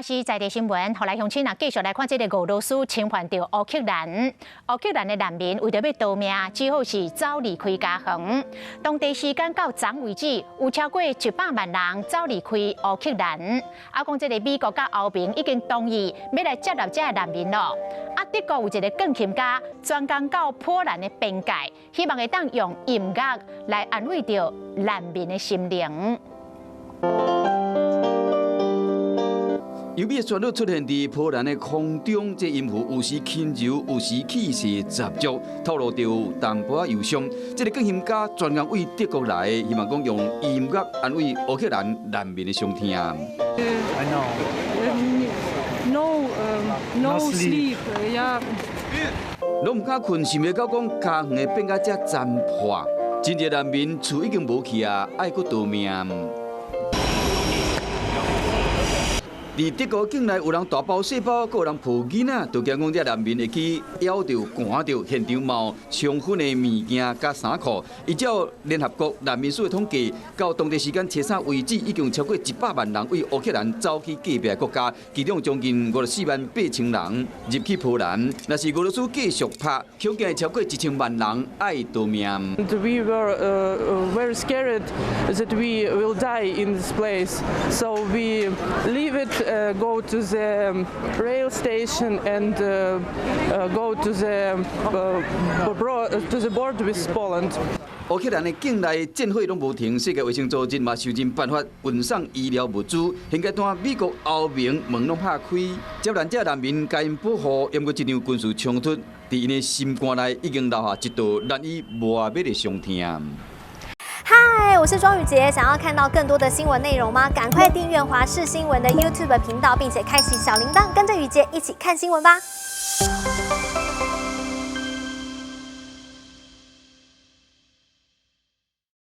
是在地新聞，予來鄉親啊，繼續來看這个俄羅斯侵犯著烏克蘭，烏克蘭的難民為著欲逃命，只好是走離開家園。當地時間到昨為止，有超過100萬人走離開烏克蘭。啊，講這个美國佮歐盟已經同意欲來接納這个難民囉。啊，德國有一个鋼琴家專工到波蘭的邊界，希望會當用音樂來安慰著難民的心靈。優美的旋律出現佇波蘭的空中，這音符有時輕柔，有時氣勢十足，透露著淡薄仔憂傷。這个鋼琴家專工為德國來，希望講用音樂安慰烏克蘭難民的傷痛。 I know. No, no sleep. Yeah. 攏毋敢睏，想袂到講家園會變甲遮殘破，真濟難民厝已經無去啊，愛閣逃命。佇德國境內有人大包細包，閣有人抱囡仔，就驚講這難民會去咬著、寒著，現場嘛有充分的物件佮衫褲。依照聯合國難民署的統計，到當地時間初三為止，已經有超過100萬人為烏克蘭走去隔壁的國家，其中將近54萬8千人入去波蘭。若是俄羅斯繼續拍，恐驚會超過1000萬人愛逃命。 We were very scared that we will die in this place, so we leave it. Go to the rail station and go to the border with Poland. 烏克蘭的境內戰火攏無停，世界衛生組織嘛想盡辦法運送醫療物資。現階段美國、歐盟門攏拍開，接納這難民共𪜶保護，毋過這場軍事衝突，佇𪜶的心肝內已經留下一道難以磨滅的傷痛。嗨，我是莊宇傑，想要看到更多的新聞內容嗎？趕快訂閱華視新聞的 YouTube 頻道，並且開啟小鈴鐺，跟着宇傑一起看新聞吧。